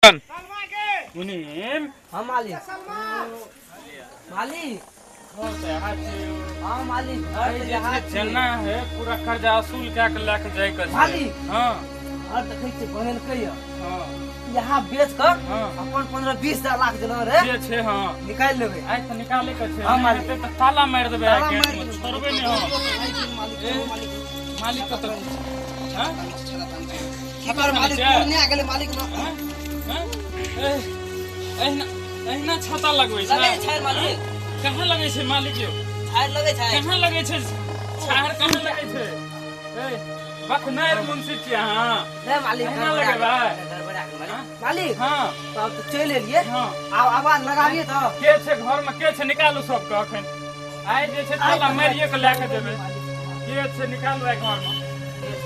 मुनीम हां मालिक मालिक हां मालिक जना है पूरा कर्जा वसूल के लेके जाय के मालिक। हां और देखै छी बनेलकै य। हां यहाँ बेच कर अपन 15-20 लाख देलो रे जे छै। हां निकाल लेबै आइ त निकाले के छै। हां मालिक त ताला मार देबै आइ गेट में छोड़बै नै। हां मालिक कत हां की कर मालिक पूर्णिया गेलै मालिक न। हां एहिना एहिना छाता लगबै छै। लगै छै मालिक। कहाँ लगै छै मालिक यो? छाड़ लगै छै। कहाँ लगै छै छाड़? कहाँ लगै छै? ए बखनार मुंशी छी अहाँ। नै मालिक कहाँ लगेबै? मालिक हां तब तो चलि एलियै। हां आब आवाज लगाबियै त के छै घर में? के छै निकालू सबके अखन। आइ जे छै ताला मारिये के लए के जेबै। के छै निकालू आइ घर में।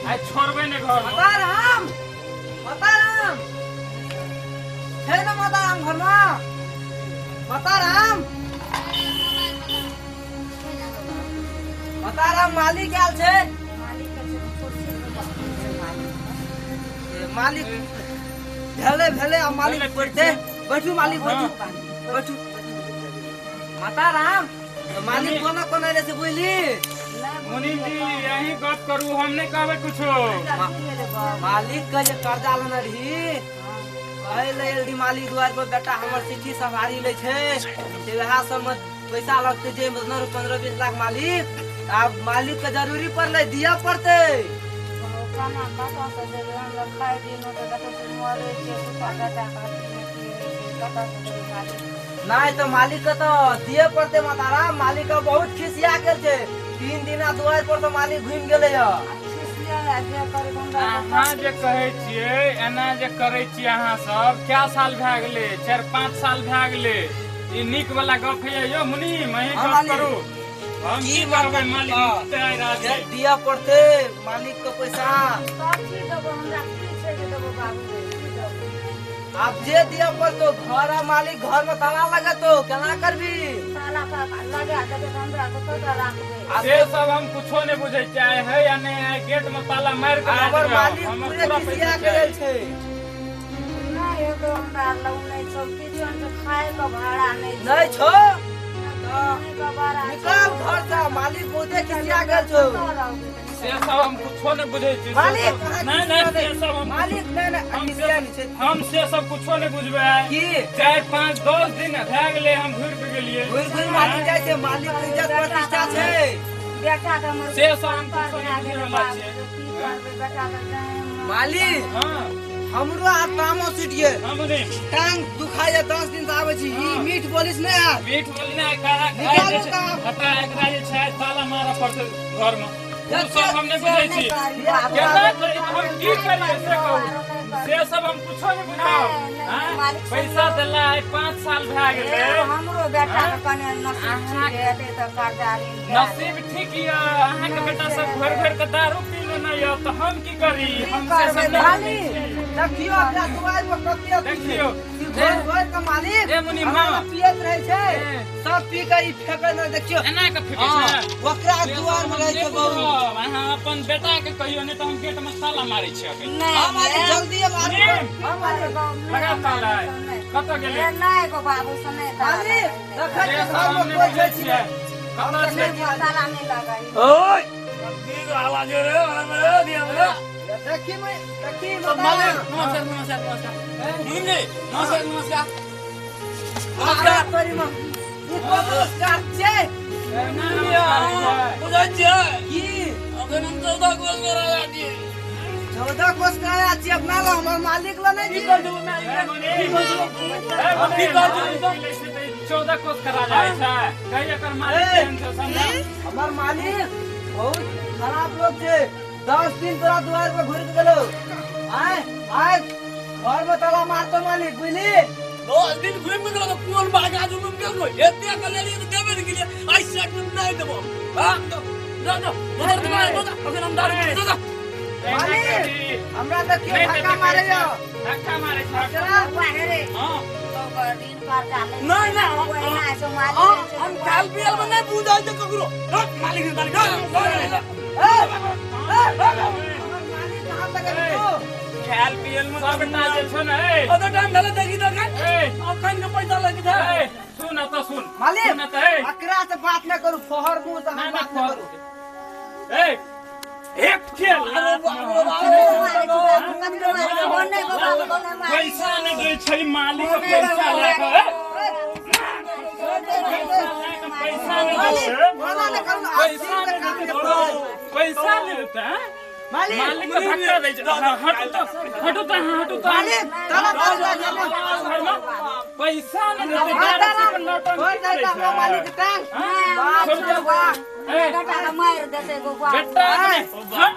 आइ छोड़बै नै घर में। माताराम माताराम छै न माताराम घर में? माताराम माताराम मालिक आयल छै। मालिक भेले भेले आ मालिक बैठते बैठू मालिक बैठू बैठू। माताराम मालिक कोना कोना एले से बुझली? मुनीम जी यही गप करू हम नहीं कहबै कुछो। मालिक के जे कर्जा लेने रही कहै ले एल मालिक दुआर पर बेटा हमर चिट्ठी सवारी लै छै से वएह सब में पैसा लगतै जे 15-20 लाख मालिक। आब मालिक के जरूरी पड़लै दिअ पड़तै। नहीं तो मालिक के तो दिए पड़ते माताराम। मालिक के बहुत खिसिया गेल छै। 3 दिना दुआर पर तो मालिक घुमि गेलै। अहाँ जे कहै छियै एना जे करै छियै अहाँ सब क्या साल भए गेलै? 4-5 साल भए गेलै। ई नीक वाला गप है यो मुनीम अहीं गप करू। हम की करबै मालिक दिया पड़ते मालिक के पैसा। आप जे दिया पड़तो घर मालिक घर में ताला लगेतो केना करबी? से सब हम कुछो नहीं बुझै छियै। है या नहीं है गेट में ताला मार के हमर मालिक पूरे खिसिया गेल छै। नहीं तो हमरा लग नहीं छौ किछु खाय के भाड़ा नहीं नहीं छौ निकाल घर से। मालिक बहुते खिसिया गेल छौ। से सब हम कुछो नहीं बुझै छी मालिक। नहीं नहीं से सब हम मालिक नहीं नहीं खिसिया नहीं छै। हम से सब कुछो नहीं बुझबै की 4-5-10 दिन भए गेलै हम घुरि के गेलियै। घुरि घुरि मालिक जाइ छै। मालिक के इज्जत प्रतिष्ठा छै। बेटा के हमर से सब हम कुछो नहीं बुझै वाला छियै मालिक। हां हमरो आ तामस उठि गेल। टांग दुखाइया 10 दिन से आबै छी। ई मीठ बोलिस नै आयल। मीठ बोली नै कहा हटा एकरा जे छै ताला मारऽ पड़तै घर में। उ सब हम नै बुझै छी केना करी हम की करियै से कहू। से सब हम कुछो नै बुझाउ। पैसा देला आइ 5 साल भए गेलै। हमरो बेटा के कने नसीब ठीक हेतै त कर्जा ऋण नसीब ठीक य। अहाँ के बेटा सब घर घर के दारू पी लेने य त हम की करी? हम से सब मालिक देखियो अपना दुआर पर कते देखियो घर घर के मालिक ए मुनीम हां पियत रहै छै सब पी के ई फेकै न देखियो एना के फेकै छै ओकरा दुआर में रहै छै बहुत। अहाँ अपन बेटा के कहियो नहीं त हम गेट में ताला मारै छी अखन। हां मालिक जल्दी मारू। हां मालिक लगा ताला कत गेलै? नहीं गो बाबू से नहीं मालिक देखै छै घर में कोई छै छी कत छै? ताला नहीं लगाई। ओए की आवाज रे रे दिया रे देखी मैं देखी मालिक। नमस्कार नमस्कार नमस्कार मुनीम जी नमस्कार नमस्कार नमस्कार तोरी मां ई कोन नमस्कार छै? बुझै छियै की अखन हम 14 कोस कराया छी। 14 कोस कराया छी अपना ल हमर मालिक ल नहीं की कर देबो मैं? की कर देबो? 14 कोस करा जाइ छै कहि एकर मालिक केहन छै समझ। हमर मालिक बहुत खराब लोग छै। 10 दिन तोरा दुआर पर घुरि के गेलो। आय आय घर में ताला मारतो मालिक बुझली। 10 दिन घुमि के गेलो कोन बागा जुलुम गेलो एते के लेली त देबे ने गेलियै। आइ सेट में नहीं देबो। हां जा जा दोसर दुआर दो अखन हम दारू पी दो। मालिक हमरा देखियो धक्का मारै यो। धक्का मारै छै बाहरे। हां तो ऋण कर्जा ले नहीं नहीं ओहिना छौ मालिक। हम खाल पियल में नहीं बुझै छै ककरो। मालिक मालिक ए ए हमर मालिक कहां तक गेलो? खायल पियल में सबटा जे छौ ने ए अदर टाइम भेलै देखी तऽ अखन के पैसा लागि जाय। सुन त सुन मालिक सुन त ए एकरा से बात न करू फोहर मुंह से हम बात न करू। ए एक खेल पैसा नहीं दै छै मालिक पैसा लए के पैसा नहीं दै छै पैसा नहीं देता मालिक मालिक के धक्का दै छै। हटू त हटू त हटू त मालिक ताला ताला घर में पैसा नहीं देते पर नौटंकी करै छै मालिक टांग बाप रे बाप बेटा के मार देते गो बेटा हट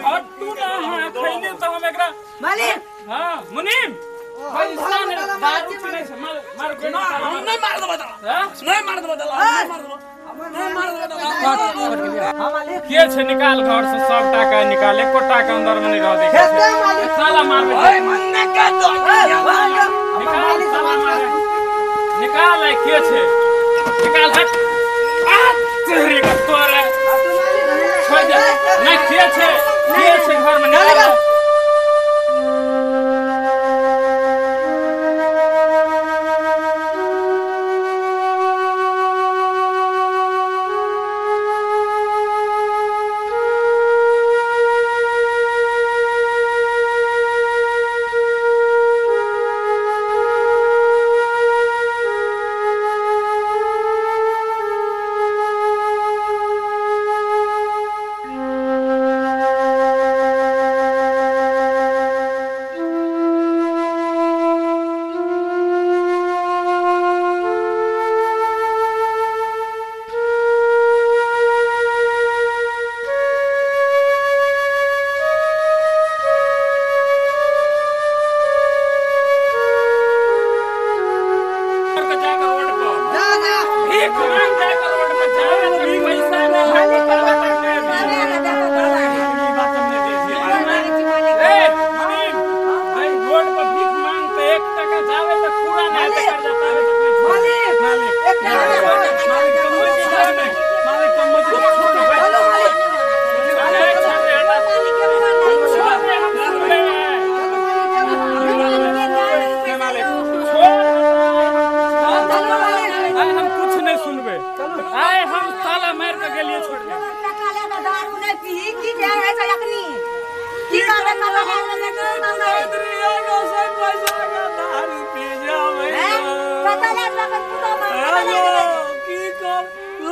हटू ना। हां खैने त हम एकरा मालिक। हां मुनीम पैसा नहीं दारू पीने से मार मार ना हम नहीं मार देबो तोरा नहीं मार देबो तोरा नहीं मार देबो नहीं मार देबो तोरा। हां मालिक के छै निकाल घर से सब टाका निकाल एको टाका अंदर में नहीं रह दे साला मारबे ओए मन्ने के दो निकाल साला मारबे निकाल है के छै निकाल हट आ तेरी के तोरे छोड़ दे नहीं के छै घर में निकाल।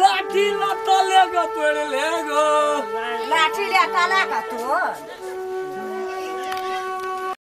लाठी लत्ता लेगा तोड़ लेगा लाठी ले ताला का तो